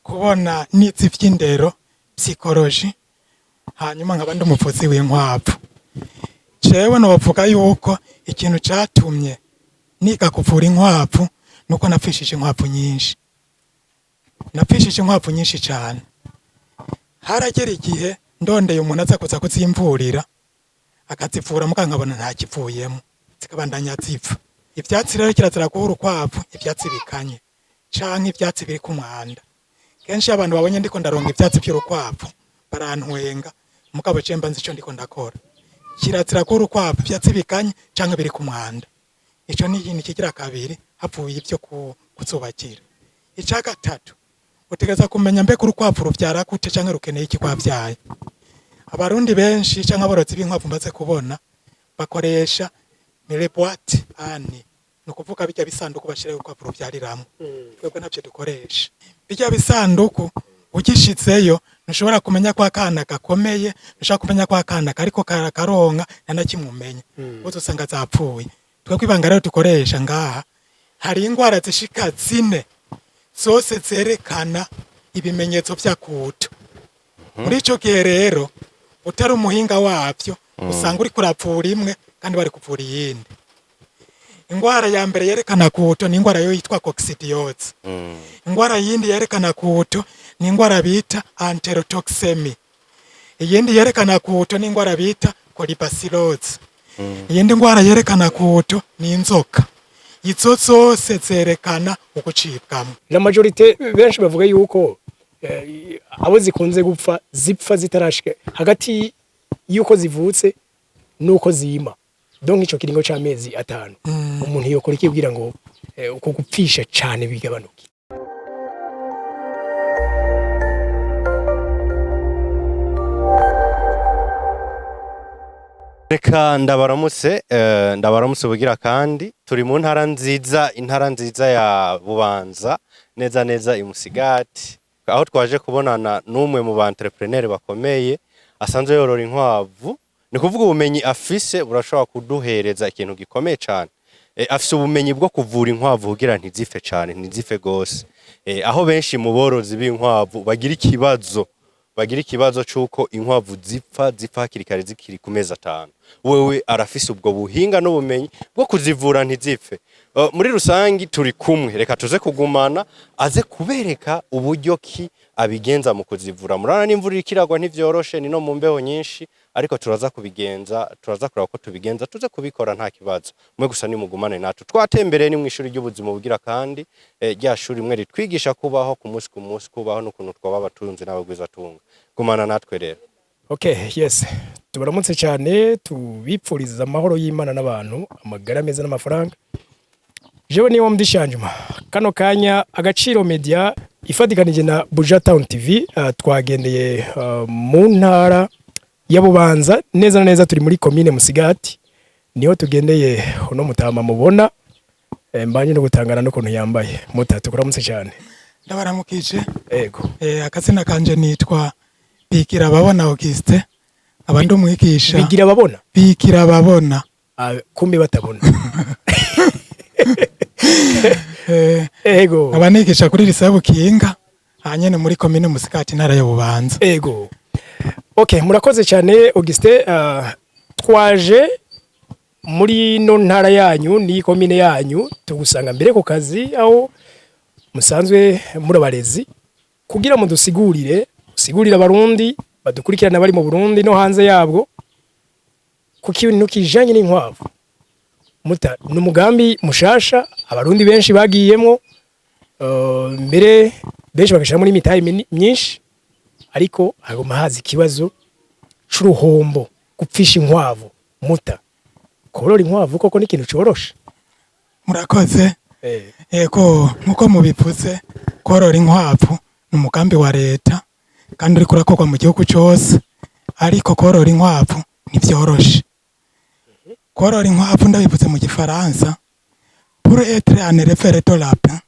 Kubona nize ivy'indero, psychologie, hanyuma nkaba ndi umuvuzi w'inkwavu. Jewe novuga yuko ikintu catumye niga kuvura inkwavu nuko napfishije inkwavu nyinshi. Napfishije inkwavu nyinshi cane. Haragera igihe ndondeye umuntu aza kuza kuzimvurira, akazivura, muga nkabona nta kivuyemo, zikabandanya zipfa. Ivyatsi rero, kirazira guha urukwavu ivyatsi bikanye canke ivyatsi biri ku mwanda. Kenshi iyo abantu babonye ndiko ndaronga ivyatsi vy'urukwavu barantwenga, mugabo je mba nzi ico ndiko ndakora. Kirazira guha urukwavu ivyatsi bikanye canke biri ku mwanda. Ico ni ikintu kigira kabiri havuye ivyo kuzubakira. Ica gatatu, utegereza kumenya mbega urukwavu ruvyara gute canke rukeneye iki rwavyaye. Abarundi benshi canke aborozi b'inkwavu mbaze kubona bakoresha les boîtes ani, ni ukuvuga birya bisanduku bashirayo urukwavu ruvyariramwo. Twebwe ntavyo dukoresha. Birya bisanduku ugishitseyo ntushobora kumenya ko akana gakomeye, ntushobora kumenya ko akana kariko karonka, nta na kimwe umenya, bose usanga zapfuye. Twebwe ibanga rero dukoresha ngaha, hari ingwara zishika 4 zose zerekana ibimenyetso vy'akuto. Muri ico gihe rero utari umuhinga wavyo, usanga uriko uravura imwe kandi bari kuvura iyindi. Ingwara ya mbere yerekana kuto ni ingwara yo yitwa coccidiose. Ingwara yindi yerekana kuto ni ingwara bita enterotoxemie. Iyindi yerekana kuto ni ingwara bita colibacillose. Iyindi ngwara yerekana kuto ni inzoka. Izo zose zerekana ugucibwamwo. La majorité, benshi bavuga yuko abo zikunze gupfa zipfa zitarashika hagati yuko zivutse nuko zima, donc ico kiringo c'amezi 5. Umuntu yokora iki kugira ngo uko gupfisha cane bigabanuke? Reka ndabaramutse, ndabaramutse bugira kandi turi mu ntara nziza, intara nziza ya Bubanza, neza neza i Musigati, aho twaje kubonana n'umwe mu ba entrepreneur bakomeye asanzwe yorora inkwavu. Ni kuvuga ubumenyi afise burashobora kuduhereza ikintu gikomeye cane. Afise ubumenyi bwo kuvura inkwavu kugira ntizife cane, ntizife gose. Aho benshi mu borozi b'inkwavu bagira ikibazo c'uko inkwavu zipfa hakiri kare zikiri ku mezi 5, wewe arafise ubwo buhinga n'ubumenyi bwo kuzivura ntizipfe. Muri rusangi turi kumwe, reka tuze kugumana aze kubereka uburyo ki abigenza mu kuzivura. Murabona n'imvura iriko iragwa, ntivyoroshe, ni no mu mbeho nyinshi, ariko turaza kubigenza, turaza kuraba ko tubigenza, tuze kubikora nta kibazo. Mwe gusa nimugumane natwe. Twatembereye ni mw'ishuri ry'ubuzima bugira kandi rya shuri rimwe ritwigisha kubaho ku munsi ku munsi, kubaho n'ukuntu twaba abatunzi n'abagwizatunga. Gumana natwe rero. Okay, yes, tubaramutse cyane, tubipfuriza amahoro y'Imana n'abantu, amagara meza n'amafaranga. Jewe niwo mdishanjuma kano kanya Agaciro Media ifatikanije na Buja Town TV, twagendeye mu ntara ya Bubanza, neza na neza turi muri komine Musigati, niho tugendeye uno mutama mubona. Mbanye no gutangana n'ukuntu yambaye. Muta, tukuramutse cyane. Ndabaramukije. Ego. Akazina kanje nitwa Bigira Babona Auguste, nkaba ndi umwigisha. Bigira babona? Bigira Babona. Ah, kumbe batabona. Ego. Nkaba nigisha kuri lycée Bukinga, hanyene muri komine Musigati, intara ya Bubanza. Ego. Okay, murakoze cyane Augustin. Twaje muri no ntara yanyu ni komine yanyu, tugusanga mbere ku kazi aho musanzwe muri abarezi, kugira mudusigurire, usigurire abarundi badukurikirana bari mu Burundi no hanze yabwo ku kintu kijanye n'inkwavu. Muta, ni umugambi mushasha abarundi benshi bagiyemwo, mbere benshi bagashiramo n'imitahe myinshi, ariko haguma haza ikibazo c'uruhombo, gupfisha inkwavu. Muta, korora inkwavu koko ni ikintu coroshe? Murakoze. Ego, nkuko mubivuze, korora inkwavu ni umugambi wa leta kandi uriko urakorwa mu gihugu cose, ariko korora inkwavu ntivyoroshe. Korora inkwavu, ndabivuze mu gifaransa, pour être un éleveur de lapin,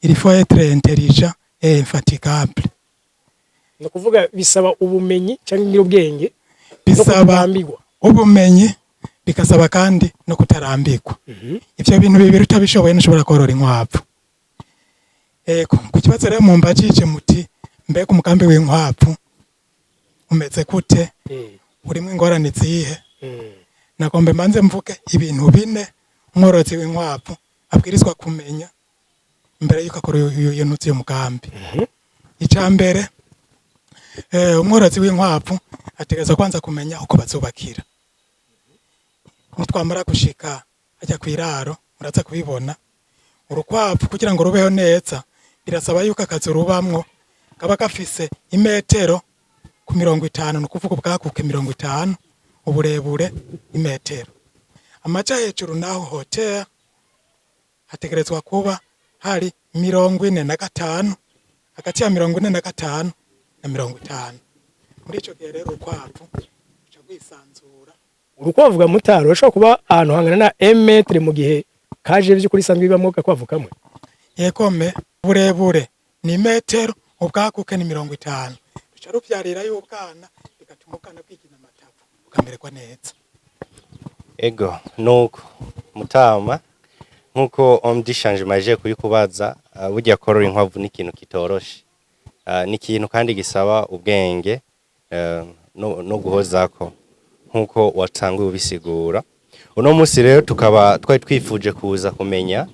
il faut être intelligent et infatigable. Ni ukuvuga bisaba ubumenyi cyangwa ubwenge no Bisaba kutarambirwa. ubumenyi, bigasaba kandi no kutarambirwa. Ivyo bintu bibiri utabishoboye ntushobora korora inkwavu. Ego, ku kibazo rero mumbajije muti Mbega umugambi w'inkwavu umeze gute? Urimo ingorane zihe? Nagombe manze mvuge ibintu bine umworozi w'inkwavu abwirizwa kumenya mbere yuko akora iyo ntuzi y'umugambi. Icya mbere, umworozi w'inkwavu ategerezwa kwanza kumenya uko bazubakira. Nitwamara gushika ajya ku iraro, muraza kubibona. Urukwavu kugira ngo rubeho neza birasaba yuko akazu rubamwo kaba gafise imetero ku 50, ni ukuvuga ubwaguke 50, uburebure imetero. Amaja hejuru naho, hauteur, hategerezwa kuba hari 45, hagati ya 45 na 50. Muri ico gihe rero urukwavu ruca rwisanzura. Urukwavu ga mutaro rushobora kuba ahantu hangana na 1 mètre mu gihe kaje vy'ukuri isanzwe ibamwo gakwavu kamwe? Yegome, uburebure ni metero, ubwaguke ni 50. Ruca ruvyarirayo ubwana, bigatuma ubwana bwigina amatavu, bukamererwa neza. Ego, nuko mutama, nkuko homme du changement aje kubikubaza, burya korora inkwavu ni ikintu kitoroshe. Ni ikintu kandi gisaba ubwenge no guhozako nkuko watanguye ubisigura. Uno munsi rero tukaba twari twifuje kuza kumenya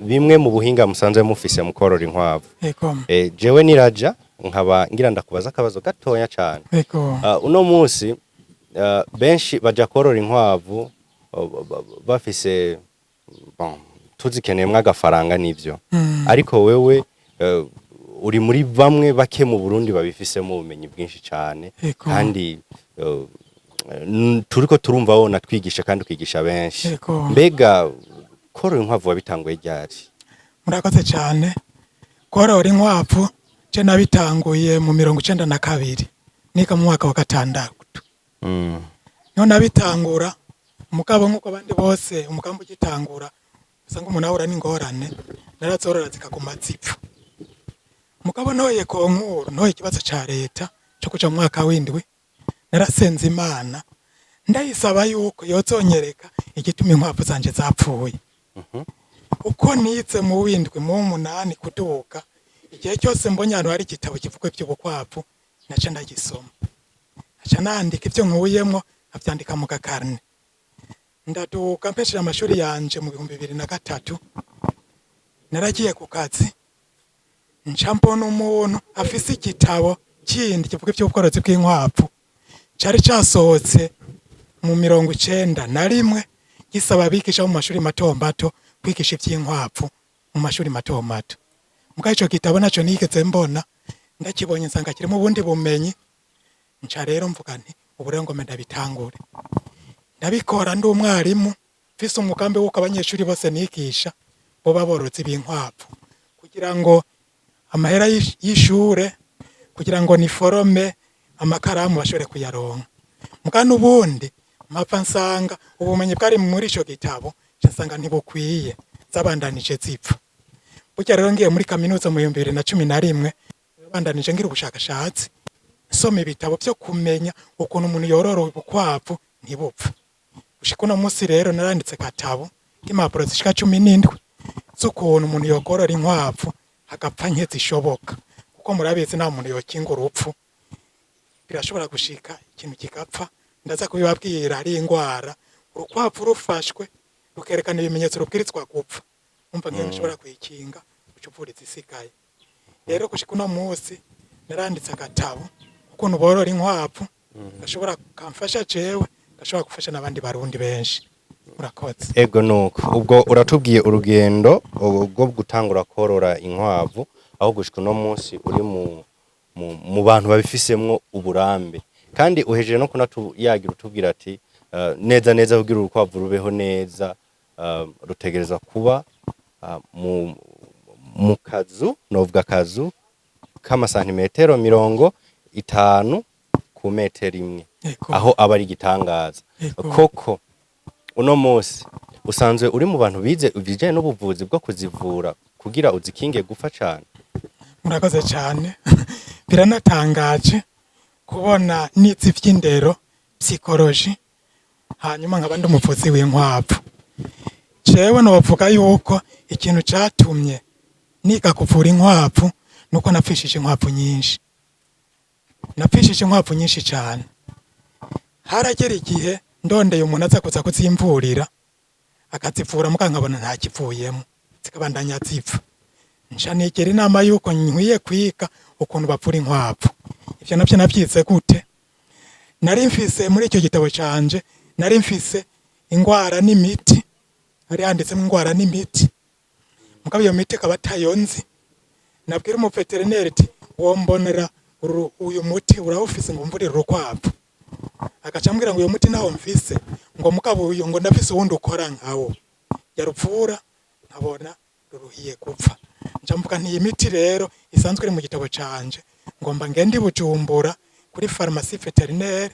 bimwe mu buhinga musanzwe mufise mu korora inkwavu. Yegome. Jewe niraja nkaba ngira ndakubaza akabazo gatonya cane. Yego. Uno munsi benshi baja korora inkwavu bafise, bon, tuzikeneyemwo agafaranga nivyo, ariko wewe uri muri bamwe bake mu Burundi babifisemo ubumenyi bwinshi cane, kandi turiko turumva wona twigisha kandi ukigisha benshi. Mbega korora inkwavu wabitanguye ryari? Murakoze cyane. Korora inkwavu je nabitanguye mu 92, niga mu mwaka wa gatandatu. Niho nabitangura. Mugabo nk'uko abandi bose, umugambi ugitangura usanga umuntu ahura n'ingorane. Narazorora zikaguma zipfa. Mugabo ntoye concours, ntoye ikibazo ca leta co kuja mu mwaka w'indwi, narasenze Imana ndayisaba yuko yozonyereka igituma inkwavu zanje zapfuye. Uko nize mu w'indwi, mu w'umunani kuduga, igihe cyose mbonye ahantu hari igitabo kivuga ivy'ubukwavu naca ndagisoma, naca nandika ivyo nkuyemwo, nkavyandika mu gakarne. Ndaduga, mpesheje amashuri yanje mu 2003, naragiye ku kazi, nca mbona umuntu afise igitabo kindi kivuga ivy'ubworozi bw'inkwavu cari casohotse mu 91, gisaba abigisha bo mu mashuri mato mato kwigisha ivy'inkwavu mu mashuri mato mato. Mugabo ico gitabo naco nigeze mbona, ndakibonye nsanga kirimo ubundi bumenyi. Nca rero mvuga nti ubu rero ngome ndabitangure. Ndabikora ndi umwarimu, mfise umugambi w'uko abanyeshuri bose nigisha boba borozi b'inkwavu, kugira ngo amahera y'ishure, kugira ngo uniforme, amakaramu bashobore kuyaronka. Muga n'ubundi mpava nsanga ubumenyi bwari muri ico gitabo, nca nsanga ntibukwiye, zabandanije zipfa. Burya rero ngiye muri kaminuza mu 2011, bandanije ngira ubushakashatsi, nsoma ibitabo vyo kumenya ukuntu umuntu yorora ubukwavu ntibupfe. Gushika uno munsi rero naranditse katabo k'impapuro zishika 17 z'ukuntu umuntu yokorora inkwavu hagapfa nke zishoboka, kuko murabizi nta muntu yokinga urupfu. Birashobora gushika ikintu kigapfa, ndaza kubibabwira. Ari ingwara, urukwavu rufashwe rukerekana ibimenyetso rubwirizwa gupfa, umva nk'iyo nshobora kuyikinga, uca uvura izisigaye. Rero gushika uno munsi naranditse agatabo ukuntu borora inkwavu, gashobora kamfasha jewe, gashobora gufasha n'abandi Barundi benshi. Murakoze. Ego, nuko ubwo uratubwiye urugendo rwo gutangura korora inkwavu, aho gushika uno munsi uri mu bantu babifisemwo uburambe, kandi uhejeje no kunatuyagira utubwira ati neza neza kugira urukwavu rubeho neza, rutegereza kuba mu kazu, novuga akazu k'amasantimetero 50 ku metero imwe, aho aba ari igitangaza. Koko uno munsi usanzwe uri mu bantu bize ibijanye n'ubuvuzi bwo kuzivura kugira uzikinge gupfa cane. Murakoze cyane. Biranatangaje kubona nize ivy'indero, psychologie, hanyuma nkaba ndi umuvuzi w'inkwavu. Jewe novuga yuko ikintu catumye niga kuvura inkwavu Nuko napfishije inkwavu nyinshi, napfishije inkwavu nyinshi cyane. Haragera igihe ndondeye umuntu aza kuza kuzimvurira, akazivura, muga nkabona nta kivuyemo, zikabandanya zipfa. Nca nigira inama yuko nkwiye kwiga ukuntu bavura inkwavu. Ivyo navyo navyize gute? Nari mfise muri icyo gitabo canje, nari mfise ingwara n'imiti, hari handitsemo ingwara n'imiti, mugabo iyo miti ikaba atayo nzi. Nabwira umuveterineri ati: "Wombonera uyu muti urawufise ngo mvurire urukwavu?" Agaca ambwira ngo: "Uyu muti nawo mfise," ngo mugabo uyu ngo ndafise uwundi ukora nkawo. Yaruvura nkabona ruruhiye gupfa. Nca mvuga nti: "Iyi miti rero isanzwe iri mu gitabo canje, ngomba ngende i Bujumbura kuri pharmacie vétérinaire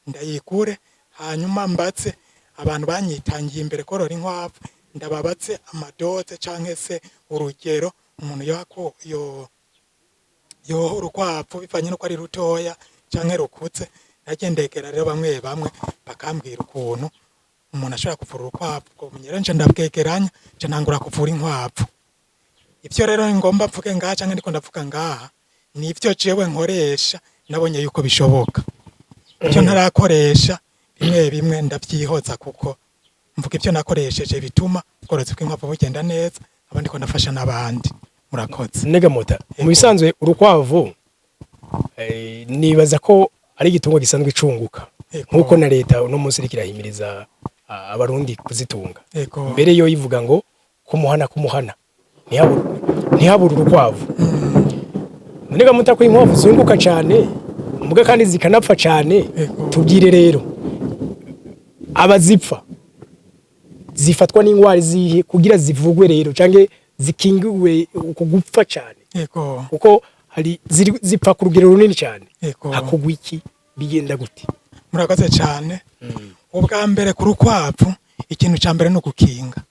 ndayigure, hanyuma mbatse abantu banyitangiye imbere korora inkwavu, ndababatse amadose canke se urugero umuntu yako yo yoha urukwavu bivanye nuko ari rutoya canke rukutse." Nagiye ndegera rero bamwe bamwe, bakambwira ukuntu umuntu ashobora kuvura urukwavu. Ubwo bumenyi rero nca ndabwegeranya, nca ntangura kuvura inkwavu. Ivyo rero ngomba mvuge ngaha canke ndiko ndavuga ngaha, ni ivyo jewe nkoresha nabonye yuko bishoboka. Ivyo ntarakoresha bimwe bimwe ndavyihoza, kuko mvuga ivyo nakoresheje bituma ubworozi bw'inkwavu bugenda neza, nkaba ndiko ndafasha n'abandi. Murakoze. Negamota, mu bisanzwe urukwavu nibaza ko ari igitungwa gisanzwe icunguka, nkuko na leta uno munsi iriko irahimiriza abarundi kuzitunga. Mbere yo ivuga ngo kumuhana kumuhana ntihabure urukwavu. None gamuta, ko inkwavu zunguka cyane muga kandi zikanapfa cyane, tubwire rero, abazipfa zifatwa n'ingwara zihe kugira zivugwe rero canke zikingiwe uku gupfa cyane? Kuko hari zipfa ku rugero runini cyane. Hakugwa iki? Bigenda gute? Murakoze cyane. Ubwa mbere, ku rukwavu, ikintu cya mbere ni ugukinga.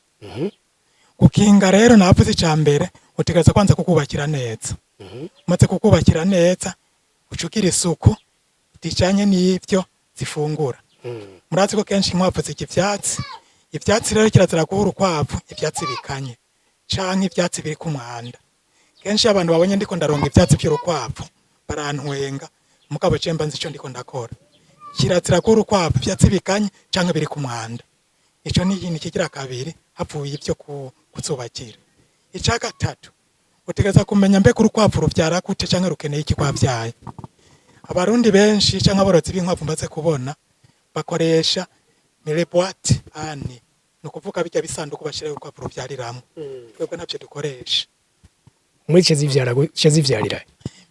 Gukinga rero, navuze icya mbere, utegereza kwanza kukubakira neza. Umaze kukubakira neza, uca ugira isuku rijanye n'ivyo zifungura. Murazi ko kenshi inkwavu zirya ivyatsi. Ivyatsi rero, kirazira guha urukwavu ivyatsi bikanye canke ivyatsi biri ku mwanda. Kenshi iyo abantu babonye ndiko ndaronga ivyatsi vy'urukwavu barantwenga, mugabo je mba nzi ico ndiko ndakora. Kirazira guha urukwavu ivyatsi bikanye canke biri ku mwanda. Ico ni ikintu kigira kabiri, havuye ivyo kuzubakira. Ica gatatu, utegereza kumenya mbega urukwavu ruvyara gute canke rukeneye iki rwavyaye. Abarundi benshi canke aborozi b'inkwavu mbaze kubona bakoresha mille-boîtes ane, ni ukuvuga bijya bisanduku bashiraho urukwavu ruvyariramwo. Twebwe ntavyo dukoresha. Muri ce zivyara ce zivyarira?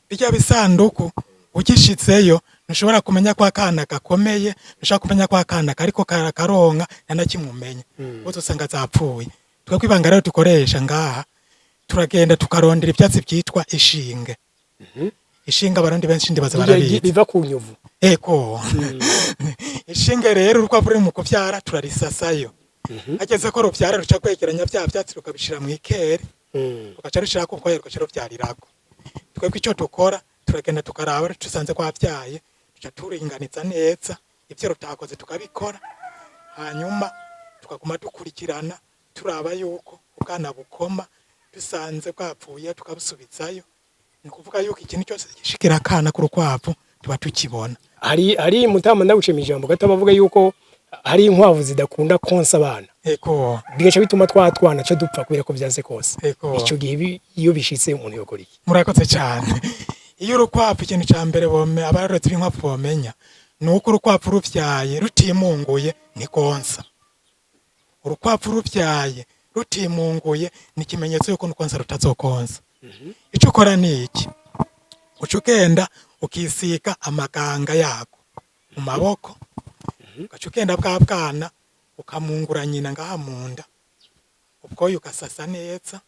Bijya bisanduku ugishitseyo ntushobora kumenya ko akana gakomeye, ntushobora kumenya ko akana kariko karonka, nta na kimwe umenya, bose usanga zapfuye. Twebwe ibanga rero dukoresha ngaha, turagenda tukarondera ivyatsi vyitwa ishinge. Ishinge abarundi benshi ndibaza barabizi. Riva ku nyovu. Eko, ishinge rero, urukwavu ruri mu kuvyara turarisasayo. Hageze ko ruvyara, ruca kwegeranya vya vyatsi rukabishira mw'ikere, rugaca rushirako ubwoya, rugaca ruvyarirako. Twebwe ico dukora, turagenda tukaraba, dusanze rwavyaye duca turinganiza neza, ivyo rutakoze tukabikora, hanyuma tukaguma dukurikirana turaba yuko ubwana bukoma. Dusanze bwapfuye tukabusubizayo. Ni ukuvuga yuko ikintu cyose gishikira akana k'urukwavu tuba tukibona. Hari mutama, ndagucema ijambo gato, bavuga yuko hari inkwavu zidakunda konsa abana, bigaca bituma twa twana co dupfa kubera ko vyanse kose. Ico gihe iyo bishitse umuntu yokora iki? Murakoze cyane. Iyo urukwavu, ikintu cya mbere bome abarorozi b'inkwavu bomenya ni uko urukwavu ruvyaye rutimunguye ntikonsa. Urukwavu ruvyaye rutimunguye ni ikimenyetso yuko nukonsa rutazokonsa. Ico ukora ni iki? Uca ugenda ukisiga amaganga yako mu maboko, ugaca ugenda bwa bwana ukamungura nyina ngaha munda, ubwoya ugasasa neza,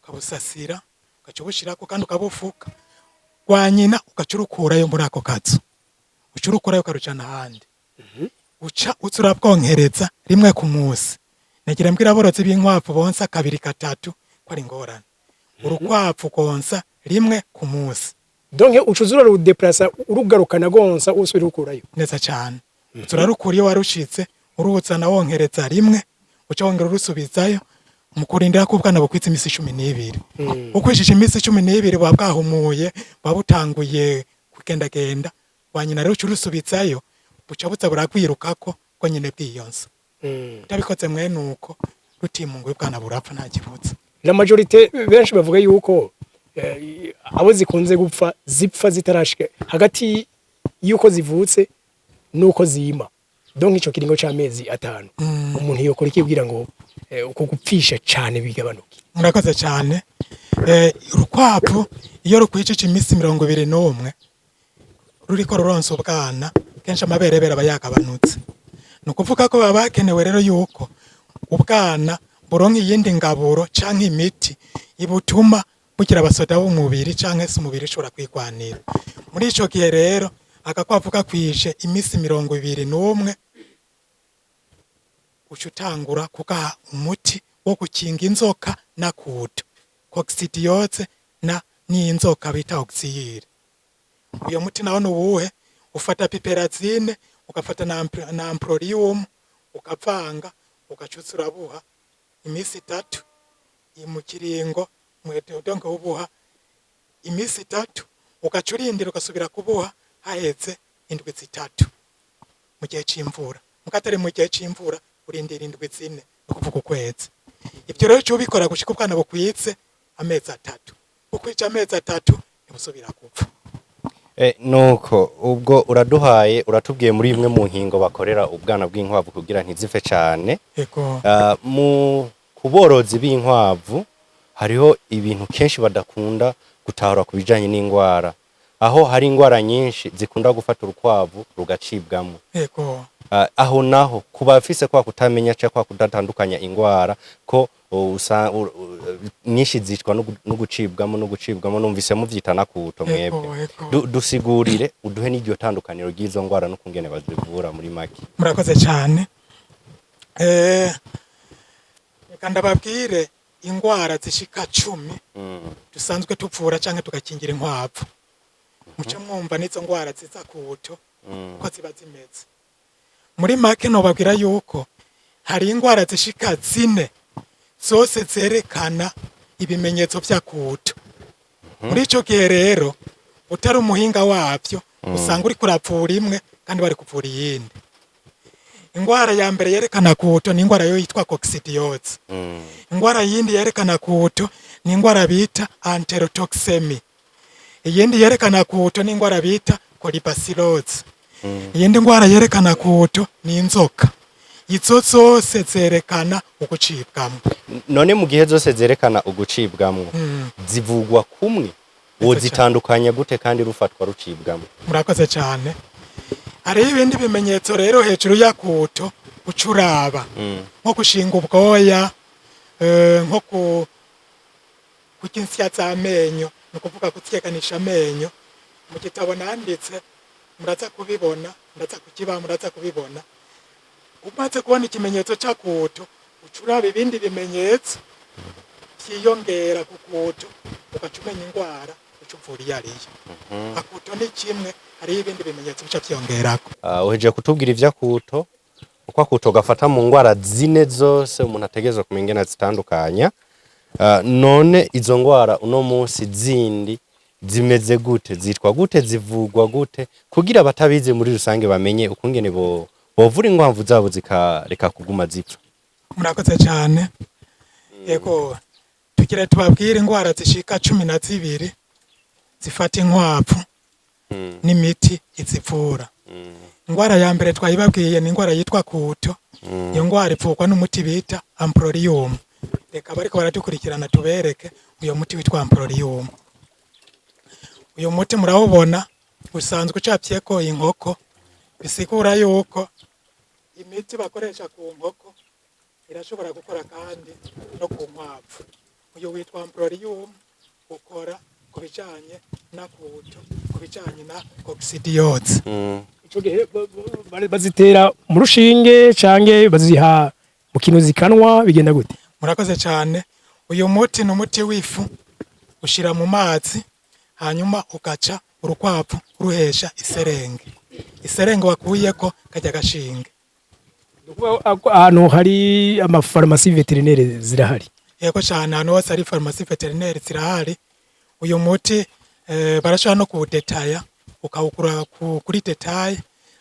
ukabusasira, ugaca ubushirako kandi ukabufuka rwa nyina, ugaca urukurayo muri ako kazu, uca urukurayo ukarujana ahandi, uca uza urabwonkereza rimwe ku munsi. Nagira mbwira aborozi b'inkwavu bonsa kabiri gatatu ko ari ingorane. Urukwavu konsa rimwe ku munsi. Donc uca uza urarudeplasa, urugarukana gonsa, usubira ukurayo. Neza cyane. Uza urarukura iyo warushitse, uruzana wonkereza rimwe, uca wongera urusubizayo. Mu kurindira ko ubwana bukwitse imisi 12, ukwishije imisi 12 buba bwahumuye, buba butanguye kugendagenda. Wanyina rero uca urusubizayo, buca buza burakwirukako ko nyine bwiyonsa. Utabikoze mwene uko, rutimunguye, ubwana burapfa nta kibuza. La majorité, benshi bavuga yuko abo zikunze gupfa zipfa zitarashika hagati yuko zivutse nuko zima, donc ico kiringo c'amezi 5. Umuntu yokora ikibwira ngo uko gupfisha cane bigabanuke? Murakoze cyane. Urukwavu iyo rukwijije iminsi 21 ruriko ruronsa ubwana, kenshi amaberebere aba yagabanutse. Ni ukuvuga ko baba bakenewe rero yuko ubwana buronka iyindi ngaburo canke imiti ibutuma bugira abasoda b'umubiri, canke se umubiri ushobora kwigwanira. Muri ico gihe rero, agakwavu kakwije iminsi 21, uca utangura kugaha umuti wo gukinga inzoka n'akuto, coccidiose, na n'inzoka bita oxyure. Uyo muti nawo nuwuhe? Ufata piperazine, ugafata na amprolium, ukavanga, ugacuza urabuha iminsi 3 mu kiringo, donc ubuha iminsi 3, ugaca urindira, ugasubira kubuha haheze indwi 3 mu gihe c'imvura. Mukatari mu gihe c'imvura, urindira indwi 4, ni ukuvuga ukwezi. Ibyo rero uca ubikora gushika ubwana bukwitse amezi 3. Ukwije amezi 3, ntibusubira gupfa. Nuko ubwo uraduhaye, uratubwiye muri imwe mu nkingo bakorera ubwana bw'inkwavu kugira ntizife cane. Ego. Mu kuborozi b'inkwavu hariho ibintu kenshi badakunda gutahura ku bijanye n'ingwara, aho hari ingwara nyinshi zikunda gufata urukwavu rugacibwamo. Ego. Aho naho ku bafise kwa kutamenya canke kwa kudatandukanya ingwara, ko nyinshi zicwa no gucibwamo, numvise muvyita nakuto mwebwe. Ego. Dusigurire, uduhe n'iryo tandukaniro ry'izo ngwara n'ukungene bazivura muri make. Murakoze cyane. Reka ndababwire ingwara zishika 10 dusanzwe tuvura canke tugakingira inkwavu, muce mwumva n'izo ngwara ziza kuto uko ziba zimeze. Muri make, nobabwira yuko hari ingwara zishika 4, zose zerekana ibimenyetso vy'akuto. Muri ico gihe rero, utari umuhinga wavyo, usanga uriko uravura imwe kandi bari kuvura iyindi. Ingwara ya mbere yerekana kuto ni ingwara yo yitwa coccidiose. Ingwara yindi yerekana kuto ni ingwara bita enterotoxemie. Iyindi yerekana kuto ni ingwara bita colibacillose. Iyindi ngwara yerekana kuto ni inzoka. Izo zose zerekana ugucibwamwo. None mu gihe zose zerekana ugucibwamwo, zivugwa kumwe? Wozitandukanya gute kandi rufatwa rucibwamwo? Murakoze cyane. Hariho ibindi bimenyetso rero hejuru y'akuto ucuraba, nko gushinga ubwoya, nko kurya insya z'amenyo, ni ukuvuga kutsyeganisha amenyo. Mu gitabo nanditse muraza kubibona, ndaza kukiba, muraza kubibona. Umaze kubona ikimenyetso c'akuto, ucuraba ibindi bimenyetso vyiyongera ku kuto, ugaca umenya ingwara uca uvura iyo ariyo. Akuto ni kimwe, hariho ibindi bimenyetso bica vyiyongerako. Uhejeje kutubwira ivy'akuto, uko akuto gafata mu ngwara zine zose umuntu ategerezwa kumenya ingene azitandukanya. None izo ngwara uno munsi zindi zimeze gute, zitwa gute, zivugwa gute, kugira abatabizi muri rusange bamenye ukungene bo bovura inkwavu zabo zikareka kuguma zipfa? Murakoze cyane. Yego, tugira tubabwire ingwara zishika 12 zifata inkwavu n'imiti izivura. Ingwara ya mbere twayibabwiye, ni ingwara yitwa kuto. Iyo ngwara ivurwa n'umuti bita amprolium. Reka bariko baradukurikirana tubereke uyo muti witwa amprolium. Uyu muti murawubona, usanzwe ucafyeko inkoko, bisigura yuko imiti bakoresha ku nkoko irashobora gukora kandi no ku nkwavu. Uyu witwa amprolium, ukora ku bijanye na kuto, ku bijanye na coccidiose. Ico gihe bazitera mu rushinge canke baziha mu kintu zikanwa, bigenda gute? Murakoze cyane. Uyu muti ni umuti w'ifu, ushira mu mazi, hanyuma ugaca urukwavu uruhesha iserenge. Iserenge wakuyeko kajya gashinge. Ni ukuvuga ko ahantu hari amafarumasi vétérinaire zirahari? Yego cyane, ahantu hose hari pharmacie vétérinaire zirahari. Uyu muti barashobora no kuwudetaya, ukawugura kuri détail.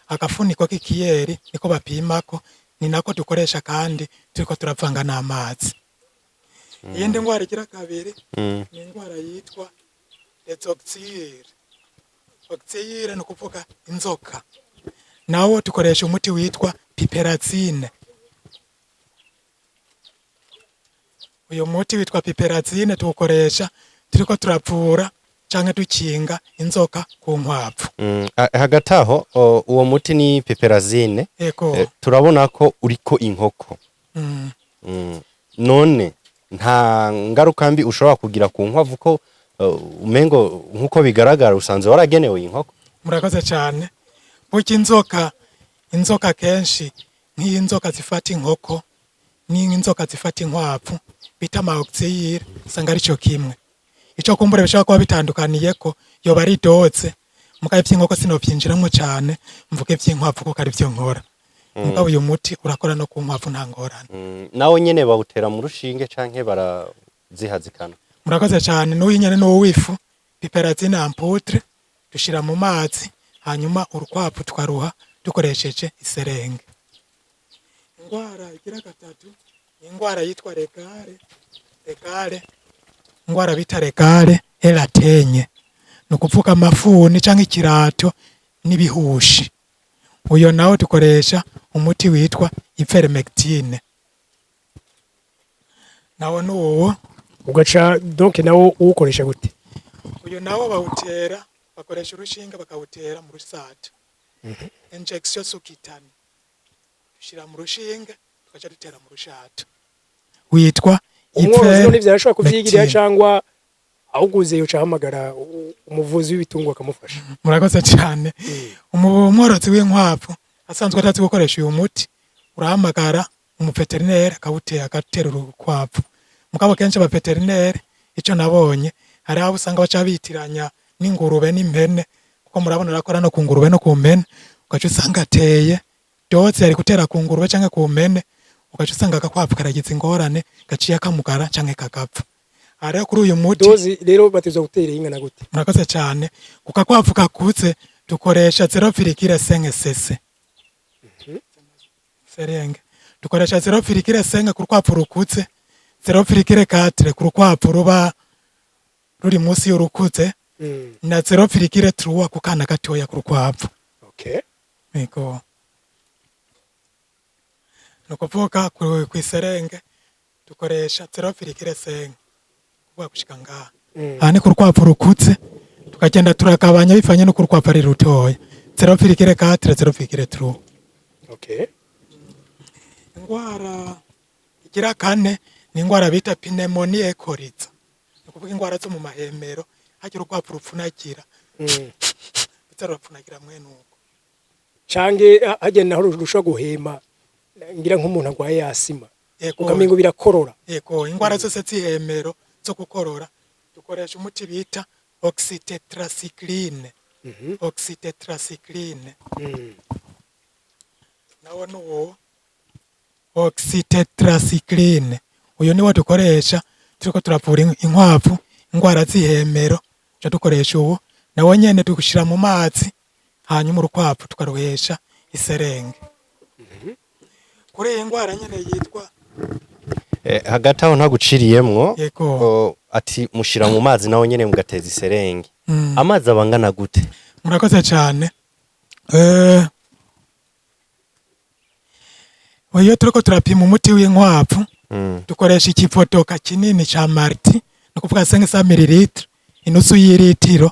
Agafuniko k'ikiyeri niko bapimako, ni nako dukoresha kandi turiko turavanga n'amazi. Iyindi ndwara igira kabiri ni indwara yitwa les oxyures. Oxyure ni ukuvuga inzoka. Nawo dukoresha umuti witwa piperazine. Uyu muti witwa piperazine, tuwukoresha turiko turavura canke dukinga inzoka ku nkwavu. Hagati aho uwo muti ni piperazine. Ego. Turabona ko uriko inkoko. None nta ngaruka mbi ushobora kugira ku nkwavu, ko umengo nkuko bigaragara usanzwe waragenewe inkoko? Murakoze cyane. Burya inzoka kenshi, nk'iyi nzoka zifata inkoko n'inzoka zifata inkwavu bita ama oxyures, usanga ari cyo kimwe. Ico kumbura bishobora kuba bitandukaniye ko yoba ari dose. Mugabo ivy'inkoko sinovyinjiramwo cane, mvuge ivy'inkwavu kuko ari vyo nkora. Mugabo uyu muti urakora no ku nkwavu, nta ngorane. Nawo nyene bawutera mu rushinge canke barazihazikana? Murakoze cyane. N'uyu nyene ni uw'ifu, piperazine en poudre, dushira mu mazi, hanyuma urukwavu tukaruha dukoresheje iserenge. Ingwara igira gatatu ni ingwara yitwa les galles. Les galles, ingwara bita les galles et la teigne, ni ukuvuga amafuni canke ikirato n'ibihushi. Uyo nawo dukoresha umuti witwa ivermectine. Nawo ni uwo. Ugaca donc nawo uwukoresha gute? Uyu nawo bawutera, bakoresha urushinge bakawutera mu rusato, injection sous-cutanée. Dushira mu rushinge, tugaca dutera mu rushato. Witwa Umworozi none ivyo arashobora kuvyigirira ivermectine. cangwa awuguze yoca ahamagara umuvuzi w'ibitungwa akamufasha? Murakoze cyane. Umworozi w'inkwavu asanzwe atazi gukoresha uyu muti, urahamagara umuveterineri akawutera, agatera urukwavu. Mugabo kenshi abaveterineri, ico nabonye, hari abo usanga baca bitiranya n'ingurube n'impene, kuko murabona arakora no ku ngurube no ku mpene, ugaca usanga ateye dose yari gutera ku ngurube canke ku mpene, ugaca usanga agakwavu karagize ingorane, gaciye kamugara canke kagapfa. Aha rero kuri uyu muti Dose rero batezwa gutera ingana gute? Murakoze cyane. Ku gakwavu kakuze dukoresha 0,5 cc seringue. Dukoresha 0,5 ku rukwavu rukuze, 0,4 ku rukwavu ruba ruri munsi y'urukuze, na 0,3 ku kana gatoya ku rukwavu. Yego, ni ukuvuga kw'iserenge dukoresha 0,5 kuvuga gushika ngaha. Aha ni ku rukwavu rukuze, tukagenda turakabanya bivanye n'uko urukwavu ari rutoya: 0,4, 0,3. Ingwara igira kane ni ingwara bita pneumonie et coryza, ni ukuvuga ingwara zo mu mahemero, hagira urukwavu rupfunagira, ruza rurapfunagira mwene uko. Canke hagenda naho rushobora guhema, ngira nk'umuntu agwaye asima, ukamengo birakorora. Yego, ingwara zose z'ihemero zo gukorora, dukoresha umuti bita oxytetracycline. Oxytetracycline nawo ni uwo oxytetracycline. Uyu niwo dukoresha turiko turavura inkwavu ingwara z'ihemero. Tuca dukoresha uwo nawo nyene, dushira mu mazi, hanyuma urukwavu tukaruhesha iserenge. Kuri iyi ngwara nyene yitwa Hagati aho ntaguciriyemwo. Yego. Ati mushira mu mazi naho nyene mugateza iserenge. Amazi aba angana gute? Murakoze cyane. Iyo turiko turapima umuti w'inkwavu, dukoresha ikivodoka kinini ca Marti, ni ukuvuga 500 millilitres, inusu y'iritiro.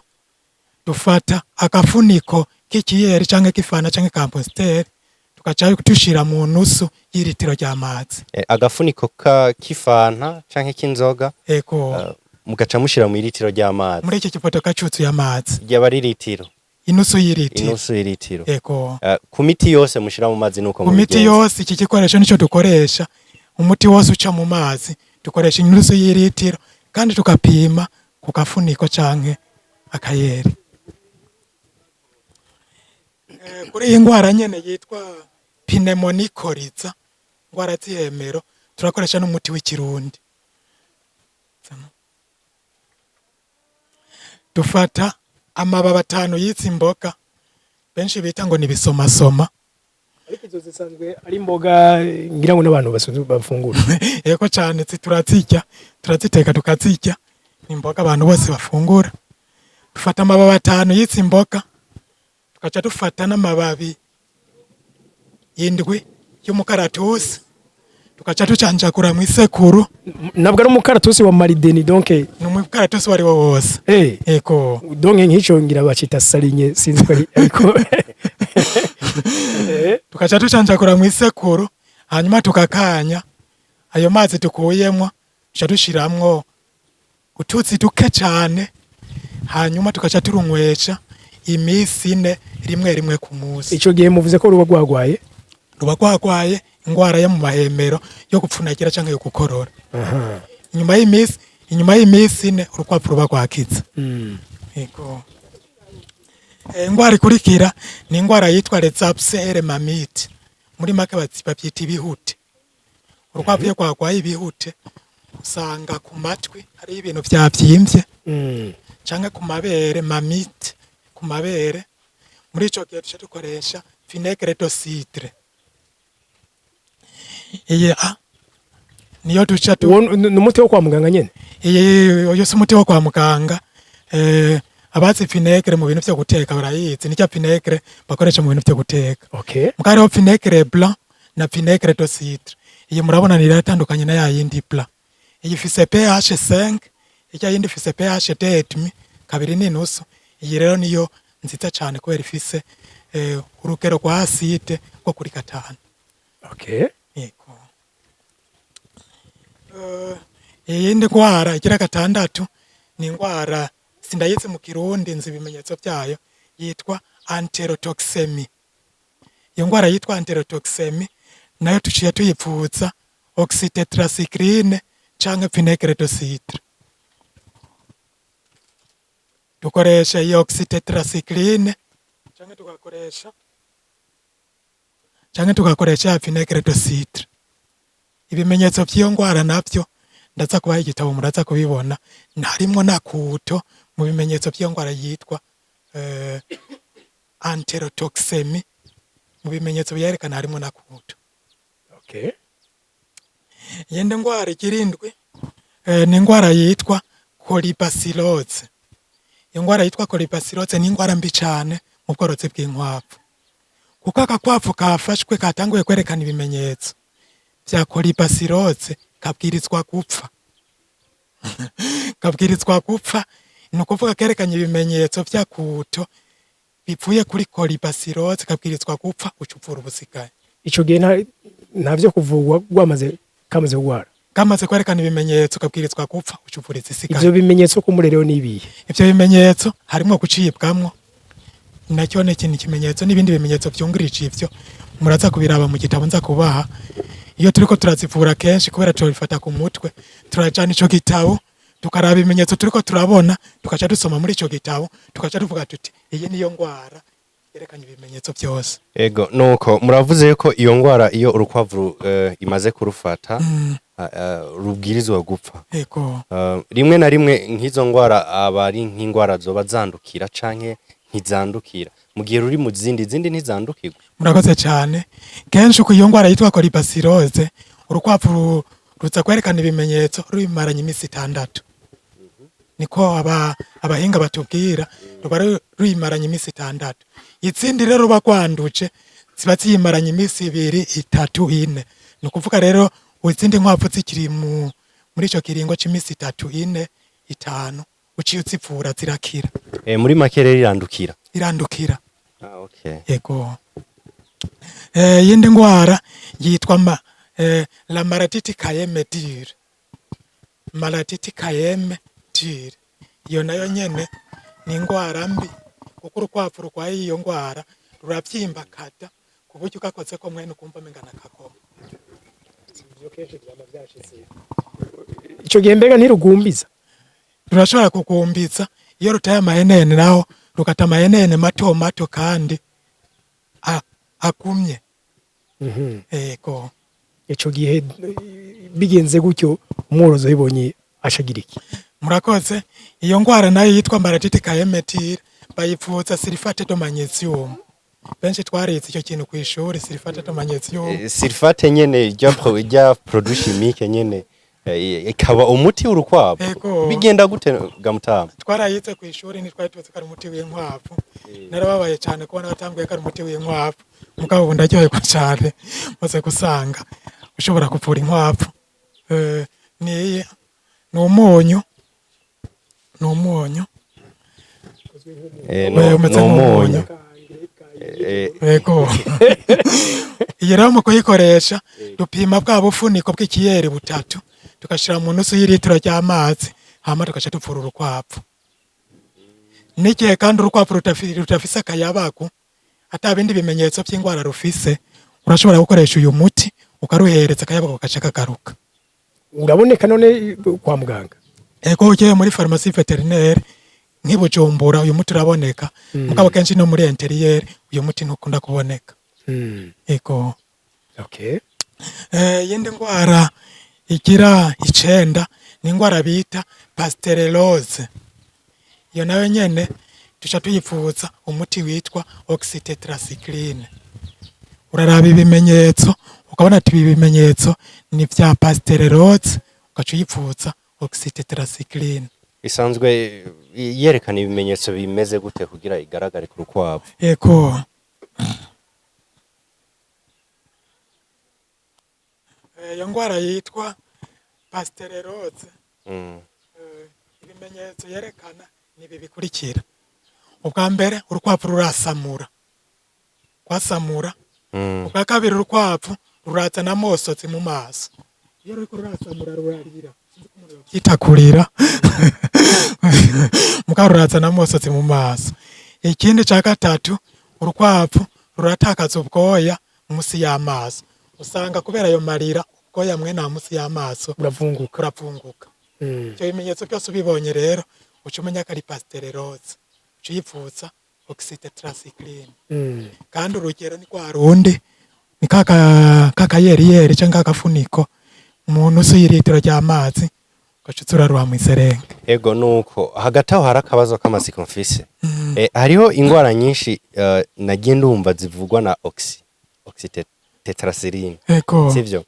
Dufata agafuniko k'ikiyeri canke k'ifanta canke ka Amstel, tugaca dushira mu nusu y'iritiro ry'amazi. Agafuniko ka k'ifanta canke k'inzoga, Ego. Mugaca mushira mu iritiro ry'amazi? Muri iki kivodoka cuzuye amazi. Ryaba ari litiro? Inusu y'iritiro. Inusu y'iritiro. Ego. Ku miti yose mushira mu mazi nuko Ku miti mubigenza? yose, iki gikoresho nico dukoresha. Umuti wose uca mu mazi dukoresha inusu y'iritiro, kandi tukapima ku gafuniko canke akayeri. Kuri iyi ngwara nyene yitwa pneumonie coryza, ngwara z'ihemero, turakoresha n'umuti w'ikirundi. Dufata amababi 5 y'izi mboga benshi bita ngo ni ibisomasoma. Ariko izo zisanzwe ari imboga, ngira ngo n'abantu basanzwe bafungura. Yego cyane, turazirya, turaziteka tukazirya, ni imboga abantu bose bafungura. Dufata amababi 5 y'izi mboga, tugaca dufata n'amababi 7 y'umukaratusi, tugaca tucanjagura mu isekuru. Ntabwo ari umukaratusi wa marideni, donc? Ni umukaratusi uwo ari wo wose. Yego. Donc nk'ico ngira bacita sarinye, sinzi ko ari, ariko Tugaca tucanjagura mu isekuru, hanyuma tukakanya ayo mazi dukuyemwo, tuca dushiramwo utuzi duke cane, hanyuma tugaca turunywesha imisi 4, rimwe rimwe ku munsi. Ico gihe muvuze ko ruba rwagwaye? Ruba rwagwaye ingwara yo mu mahemero, yo gupfunagira canke yo gukorora. Inyuma y'imisi 4 urukwavu ruba rwakize. Yego. Ingwara ikurikira ni ingwara yitwa les abcès mammite, muri make bavyita ibihute. Urukwavu iyo rwagwaye ibihute, usanga ku matwi hariho ibintu vyavyimbye canke ku mabere, mammite ku mabere. Muri ico gihe duca dukoresha vinaigre de cidre. Iyi niyo duca tu Uwo ni umuti wo kwa muganga nyene? Iyi, uyu si umuti wo kwa muganga. Abazi vinaigre mu bintu vyo guteka barayizi, nicyo vinaigre bakoresha mu bintu vyo guteka. Muga hariho vinaigre blanc na vinaigre de cidre. Iyi murabona ni iratandukanye na ya yindi blanc. Iyi ifise pH 5, irya yindi ifise pH 2,5, 2.5. Iyi rero niyo nziza cane kubera ifise urugero rwa acide rwo kuri 5. Yego. Iyindi ndwara igira gatandatu ni ingwara sindayizi mu Kirundi, nzi ibimenyetso vyayo, yitwa entérotoxémie. Iyo ngwara yitwa entérotoxémie nayo tuciye tuyivuza oxytetracycline canke vinaigre de cidre. Dukoresha iyo oxytetracycline canke tugakoresha ya vinaigre de cidre. Ibimenyetso vy'iyo ngwara navyo ndaza kubaha igitabo, muraza kubibona, harimwo nakuto mu bimenyetso vy'iyo ngwara yitwa entérotoxémie. Mu bimenyetso byerekana harimwo nakuto. Iyindi ngwara igira indwi ni ingwara yitwa colibacillose. Iyo ngwara yitwa colibacillose ni ingwara mbi cane mu bworozi bw'inkwavu, kuko agakwavu kafashwe katanguye kwerekana ibimenyetso vya colibacillose kabwirizwa gupfa. Kabwirizwa gupfa, ni ukuvuga kerekanye ibimenyetso vy'akuto bivuye kuri colibacillose, kabwirizwa gupfa, uca uvura ubusigaye. Ico gihe nta vyo kuvugwa, rwamaze kamaze kugwara? Kamaze kwerekana ibimenyetso kabwirizwa gupfa, uca uvura izisigaye. Ivyo bimenyetso kumure rero nibihe? Ivyo bimenyetso harimwo gucibwamwo, nacyo ni ikintu kimenyetso, n'ibindi bimenyetso vyungirije. Ivyo muraza kubiraba mu gitabo nza kubaha. Iyo turiko turazivura kenshi, kubera turabifata ku mutwe, turajana ico gitabo tukaraba ibimenyetso turiko turabona, tukaca dusoma muri ico gitabo, tukaca tuvuga tuti iyi niyo ngwara yerekanye ibimenyetso vyose. Ego, nuko muravuze ko iyo ngwara iyo urukwavu imaze kurufata rubwirizwa gupfa. Ego. Rimwe na rimwe nk'izo ngwara aba ari nk'ingwara zoba zandukira canke ntizandukira? Mu gihe ruri mu zindi ntizandukirwa? Murakoze cyane. Kenshi uko iyo ngwara yitwa colibacillose, urukwavu ruza kwerekana ibimenyetso rubimaranye iminsi 6, niko abahinga batubwira, ruba ruyimaranye iminsi 6. Izindi rero ruba rwanduje ziba ziyimaranye iminsi 2, 3, 4. Ni ukuvuga rero izindi nkwavu zikiri muri ico kiringo c'imisi 3, 4, 5, uciye uzivura zirakira. Muri make rero irandukira? Irandukira. Ah, okay. Yego. Iyindi ngwara yitwa la maladie de Kayeme dure. Maladie de Kayeme dure. Iyo nayo nyene ni ingwara mbi, kuko urukwavu rurwaye iyo ngwara ruravyimba kata ku buryo ugakozeko mwene ukumva umenga nakagoma. Ico gihe mbega ntirugumbiza? Rurashobora kugumbiza iyo rutaye amahenene, naho rugata amahenene mato mato kandi agumye. Yego. Ico gihe bigenze gutyo, umworozi abibonye Acagira iki? Murakoze. Iyo ngwara nayo yitwa maladie caillemétire, bayivuza sulfate de magnésium. Benshi twarize icyo kintu kw'ishuri, sulfate de magnésium. Sulfate nyene, rya produit chimique nyene, ikaba umuti w'urukwavu? Ego. Bigenda gute gamutama? Twarayize kw'ishuri, ntitwari tuzi ko ari umuti w'inkwavu. Narababaye cyane kubona batambuye ko ari umuti w'inkwavu, mugabo ubu ndaryoherwa cyane maze gusanga ushobora kuvura inkwavu. Niyi ni umunyu, ni umunyu. Umeze Ni umunyu. nk'umunyu. Yego. Iyi rero mu kuyikoresha dupima bwa bufuniko bw'ikiyeri butatu, tugashira mu nusu y'ilitiro ry'amazi, hama tugaca tuvura urukwavu. N'igihe kandi urukwavu rudafise akayabagu, ata bindi bimenyetso by'indwara rufise, urashobora gukoresha uyu muti ukaruhereza, akayabagu gaca kagaruka. Uraboneka none kwa muganga? Ego, ugiye muri pharmacie vétérinaire nk'i Bujumbura uyu muti uraboneka, mugabo kenshi no muri intérieur uyu muti ntukunda kuboneka. Ego. Iyindi ndwara igira icenda ni indwara bita pasteurellose. Iyo nayo nyene tuca tuyivuza umuti witwa oxytetracycline. Uraraba ibimenyetso, ukabona ati ibi bimenyetso ni vya pasteurellose, ugaca uyivuza oxytetracycline. Isanzwe yerekana ibimenyetso bimeze gute kugira igaragare ku rukwavu? Ego. Iyo ndwara yitwa pasteurellose, ibimenyetso yerekana ni ibi bikurikira: ubwa mbere, urukwavu rurasamura, kwasamura. Ubwa kabiri, urukwavu rurazana amosozi mu maso. Iyo ruriko rurasamura rurarira, sinzi ko umuntu yovyita kurira, mugabo rurazana amosozi mu maso. Ikindi ca gatatu, urukwavu ruratakaza ubwoya musi y'amaso. Usanga kubera ayo marira, ubwoya mwene aha musi y'amaso buravunguka. Buravunguka. Ivyo bimenyetso byose ubibonye rero, uca umenya ko ari pasteurellose, uca uyivuza oxytetracycline. Kandi urugero ni rwa rundi, ni kaka kakayeriyeri canke kakafuniko mu nusu y'ilitiro ry'amazi, ugaca uza uraruha mw'iserenge. Ego, nuko hagati aho hari akabazo k'amatsiko mfise. Hariho ingwara nyinshi nagiye ndumva zivugwa na oxytetracycline. Ego. Sivyo?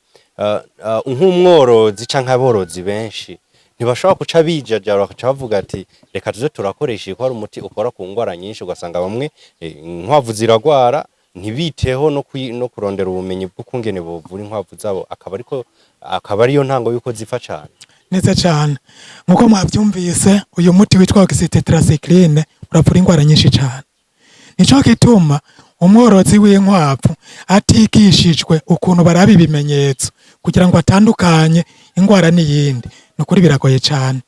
Nk'umworozi canke aborozi benshi ntibashobora kuca bijajara bakaca bavuga ati reka tuze turakoresha iyi, ko hari umuti ukora ku ngwara nyinshi, ugasanga bamwe inkwavu ziragwara ntibiteho no kurondera ubumenyi bw'ukungene bovura inkwavu zabo, akaba ariyo ntango yuko zipfa cane. Neza cane. Nkuko mwavyumvise, uyu muti witwa oxytetracycline uravura ingwara nyinshi cane. Nico gituma umworozi w'inkwavu atigishijwe ukuntu baraba ibimenyetso kugira ngo atandukanye ingwara n'iyindi, ni ukuri biragoye cane.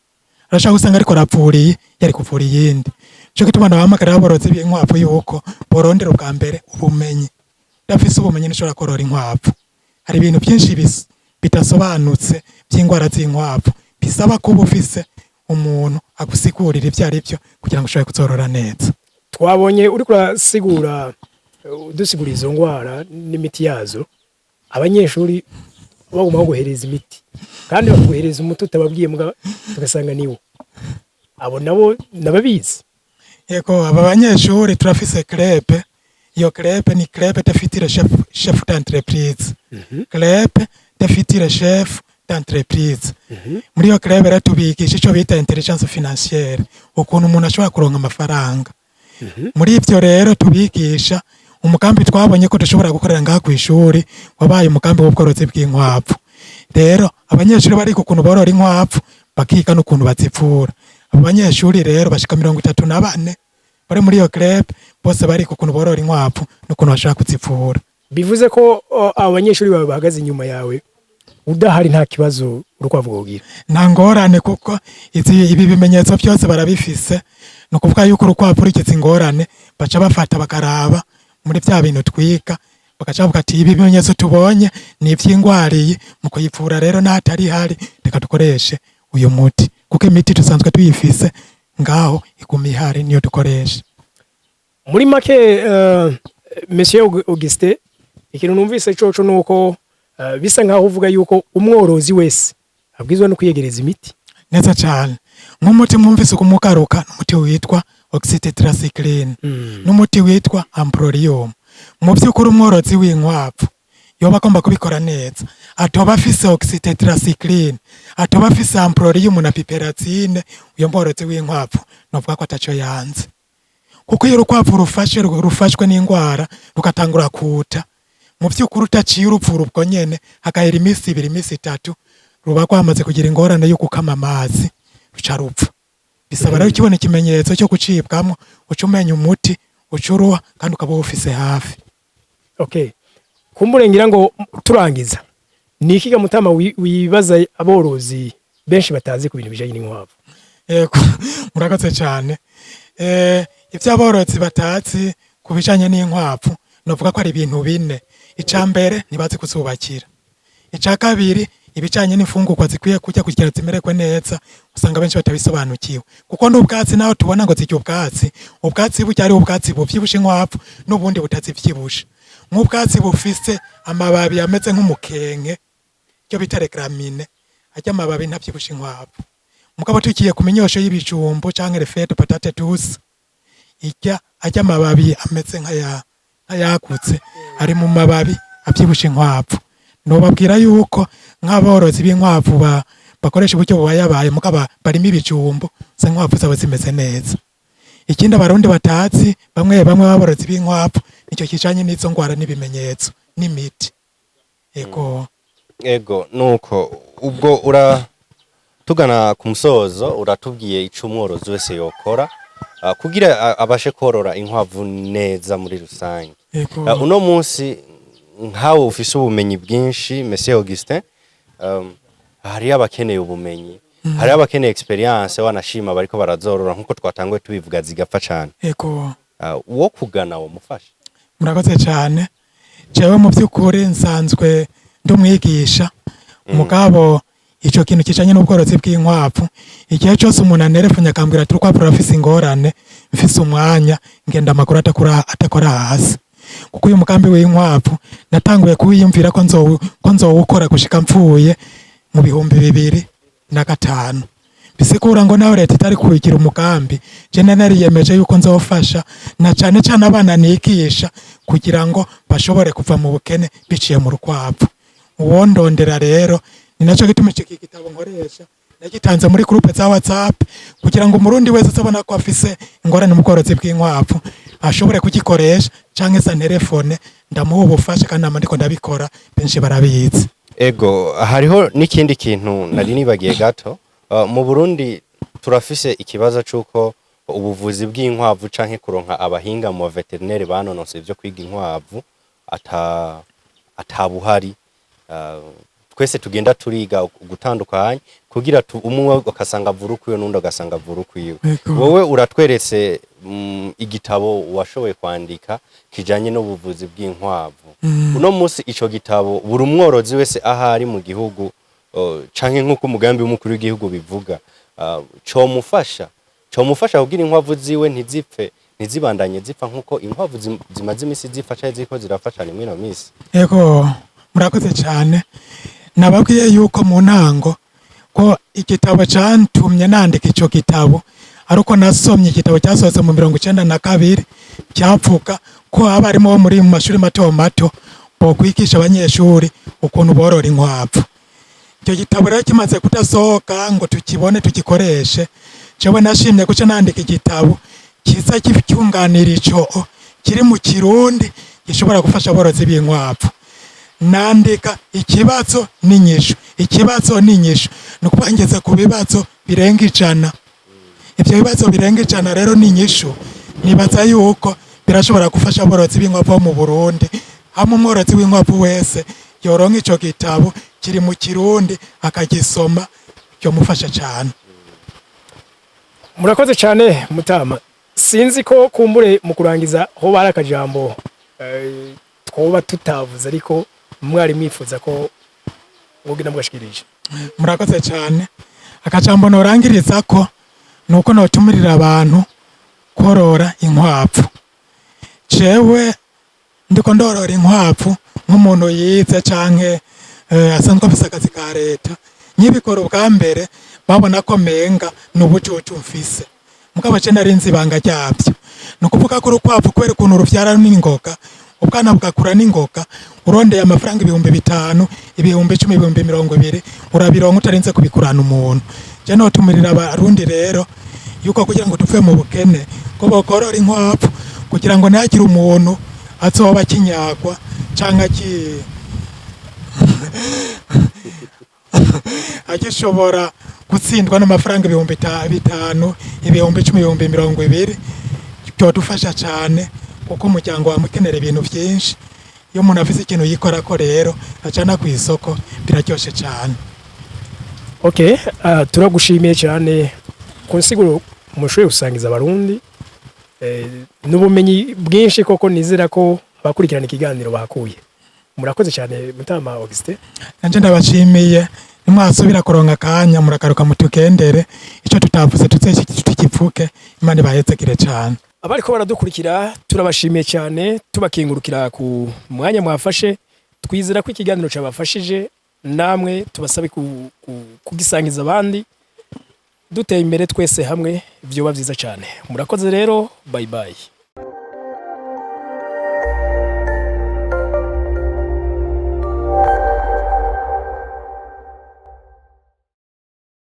Arashaka gusanga ariko aravura iyi, yari kuvura iyindi. Nico gituma nabahamagarira aborozi b'inkwavu yuko borondera ubwa mbere ubumenyi. Udafise ubumenyi ntushobora korora inkwavu. Hari ibintu byinshi bidasobanutse by'ingwara z'inkwavu, bisaba kuba ufise umuntu agusigurira ivyo ari vyo kugira ngo ushobore kuzorora neza. Twabonye uriko urasigura, udusigura izo ndwara n'imiti yazo, abanyeshuri baguma baguhereza imiti, kandi bakaguhereza umuti utababwiye, muga tugasanga niwo. Abo nabo nababizi? Yego, aba banyeshuri turafise club. Iyo club ni club de futur chef d'entreprise, club de futur chef d'entreprise. Muri iyo club rero tubigisha ico bita intelligence financière, ukuntu umuntu ashobora kuronka amafaranga. Muri ivyo rero tubigisha, umugambi twabonye ko dushobora gukorera ngaha kw'ishuri wabaye umugambi w'ubworozi bw'inkwavu. Rero abanyeshuri bariga ukuntu borora inkwavu, bakiga n'ukuntu bazivura. Abo banyeshuri rero bashika 34 bari muri iyo club, bose bariga ukuntu borora inkwavu n'ukuntu bashobora kuzivura. Bivuze ko abo banyeshuri bawe bahagaze inyuma yawe, udahari nta kibazo urukwavu rwogira? Nta ngorane, kuko ibi bimenyetso byose barabifise. Ni ukuvuga yuko urukwavu rugize ingorane, baca bafata bakaraba muri vya bintu twiga, bagaca bavuga ati ibi bimenyetso tubonye ni ivy'ingwara iyi, mu kuyivura rero n'ahatari hari reka dukoreshe uyu muti, kuko imiti dusanzwe tuyifise ngaho iguma ihari, niyo dukoresha. Muri make, Monsieur Augustin, ikintu numvise coco nuko bisa nkaho uvuga yuko umworozi wese abwizwa no kwiyegereza imiti. Neza cyane. Nk'umuti mwumvise ukumugaruka n'umuti witwa oxytetracycline n'umuti witwa amprolium. Mu by'ukuri, umworozi w'inkwavu yoba agomba kubikora neza, atoba afise oxytetracycline, atoba afise amprolium na piperazine, uyo mworozi w'inkwavu novuga ko ataco yanze, kuko iyo urukwavu rufashwe n'indwara rugatangura kuta, mu by'ukuri utaciye urupfura ubwo nyene, hagahera iminsi 2, iminsi 3, ruba rwamaze kugira ingorane yo gukama amazi, ruca rupfa. Bisaba rero ukibona ikimenyetso cyo gucibwamo, uca umenya umuti uca uruha kandi ukaba uwufise hafi. Okay, kumbure ngira ngo turangiza, ni iki mutama wibaza aborozi benshi batazi ku bintu bijanye n'inkwavu? Yego, murakoze cyane. Ibyo aborozi batazi ku bijanye n'inkwavu, novuga ko ari ibintu bine. Ica mbere, ntibazi kuzubakira. Ica kabiri, ibijanye n'imfungurwa zikwiye kurya kugira zimererwe neza, usanga benshi batabisobanukiwe, kuko n'ubwatsi naho tubona ngo zirya ubwatsi, ubwatsi burya ari ubwatsi buvyibusha inkwavu n'ubundi butazivyibusha. Nk'ubwatsi bufise amababi ameze nk'umukenke, icyo bita réclamine, arya amababi ntavyibusha inkwavu. Mugabo tugiye ku minyosho y'ibijumbu canke les feuilles de patate douce, irya arya amababi ameze nk'ayagutse ari mu mababi avyibusha inkwavu. Nobabwira yuko nk'aborozi b'inkwavu bakoresha uburyo bubayabaye, mugabo barimo ibijumbu, usanga inkwavu zabo zimeze neza. Ikindi abarundi batazi, bamwe bamwe b'aborozi b'inkwavu, nicyo kijanye n'izo ngwara n'ibimenyetso n'imiti. Ego. Ego, nuko ubwo ura tugana ku musozo, uratubwiye ico umworozi wese yokora kugira abashe korora inkwavu neza muri rusange. Ego. Uno munsi nkawe ufise ubumenyi bwinshi, Monsieur Augustin, hariyo abakeneye ubumenyi, hariyo abakeneye experience, wanashima bariko barazorora nkuko twatanguye tubivuga zigapfa cane. Ego. Uwo kugana wo mufasha? Murakoze cyane. Jewe mu by'ukuri nsanzwe ndi umwigisha, mugabo ico kintu kijanye n'ubworozi bw'inkwavu, igihe cyose umuntu anerefunye akambwira ati urukwavu rurafise ingorane, mfise umwanya ngenda amakuru atakora hasi, kuko uyu mugambi w'inkwavu natanguye kuwiyumvira ko nzowukora gushika mpfuye mu 2005. Bisigura ngo nawe leta itari kugira umugambi, je nariyemeje yuko nzofasha na cane cane abana nigisha kugira ngo bashobore kuva mu bukene biciye mu rukwavu. Uwondondera rero, ni naco gituma iki gitabo nkoresha nagitanze muri groupe za WhatsApp, kugira ngo umurundi wese azabona ko afise ingorane mu bworozi bw'inkwavu ashobore kugikoresha, canke se telefone ndamuha ubufasha, kandi nama ndiko ndabikora, benshi barabizi. Ego, hariho n'ikindi kintu nari nibagiye gato. Mu Burundi turafise ikibazo c'uko ubuvuzi bw'inkwavu canke kuronka abahinga mu vétérinaire banonose ivyo kwiga inkwavu atabuhari. Twese tugenda turiga gutandukanye kugira umwe ugasanga avura ukwiwe n'undi agasanga avura ukwiwe. Wowe uratweretse igitabo washoboye kwandika kijanye n'ubuvuzi bw'inkwavu. Uno munsi ico gitabo buri umworozi wese ahari mu gihugu, canke nk'uko umugambi w'umukuru w'igihugu bivuga, comufasha kugira inkwavu ziwe ntizipfe, ntizibandanye zipfa nk'uko inkwavu zimaze imisi zipfa canke ziriko zirapfa cane mw'ino misi. Ego, murakoze cyane. Nababwiye yuko mu ntango ko igitabo cantumye nandika ico gitabo ariko nasomye igitabo cyasohotse mu 92, cyavuga ko abarimu bo muri mu mashuri mato mato bokwigisha abanyeshuri ukuntu borora inkwavu. Icyo gitabo rero kimaze kudasohoka ngo tukibone tugikoreshe, jewe nashimye guca nandika igitabo kiza cyunganira ico, kiri mu Kirundi, gishobora gufasha aborozi b'inkwavu. Nandika ikibazo n'inyishu, ikibazo n'inyishu, ni ukuvuga ngeze ku bibazo birenga 100. Ibyo bibazo birenga 100 rero n'inyishu, nibaza yuko birashobora gufasha aborozi b'inkwavu bo mu Burundi. Hamwe umworozi w'inkwavu wese yoronka ico gitabo kiri mu Kirundi akagisoma, byomufasha cyane. Murakoze cyane mutama. Sinzi ko kumbure mu kurangiza ho bari akajambo twoba tutavuze ariko mwari mwifuza ko mugenda mugashikirije. Murakoze cyane. Akajambo norangiriza ko nuko notumirira abantu korora inkwavu. Jewe ndiko ndorora inkwavu nk'umuntu yize canke asanzwe afise akazi ka leta. Nkibikora ubwa mbere, Babona ko menga ni ubucucu mfise, mugabo je nari nzi ibanga ryabyo. Ni ukuvuga ko urukwavu, kubera ukuntu ruvyara n'ingoga, ubwana bugakura n'ingoga, urondeye amafaranga 5000, 10,000, 20,000, urabironka utarinze kubikurana umuntu. Je notumirira Abarundi rero yuko kugira ngo tuve mu bukene, ko bokorora inkwavu, kugira ngo ntihagire umuntu azoba akinyagwa canke agishobora gutsindwa n'amafaranga 5000, 10,000, 20,000. Byodufasha cane, kuko umuryango wamukenera ibintu vyinshi. Iyo umuntu afise ikintu yikorako rero acana ku isoko, biraryoshe cane. Okay, turagushimiye cyane ku nsiguro mushoboye gusangiza Abarundi n'ubumenyi bwinshi. Koko nizera ko abakurikirana ikiganiro bahakuye. Murakoze cyane, mutama Augustin. Nanje ndabashimiye. Nimwasubira kuronka akanya, muragaruka mutugendere, ico tutavuze tuze tukivuge. Imana ibahezegire cane. Abariko baradukurikira, turabashimiye cyane, tubakengurukira ku mwanya mwafashe. Twizera ko ikiganiro cyabafashije. Namwe tubasabe kugisangiza abandi. Duteye imbere twese hamwe, vyoba vyiza cyane. Murakoze rero, bye bye.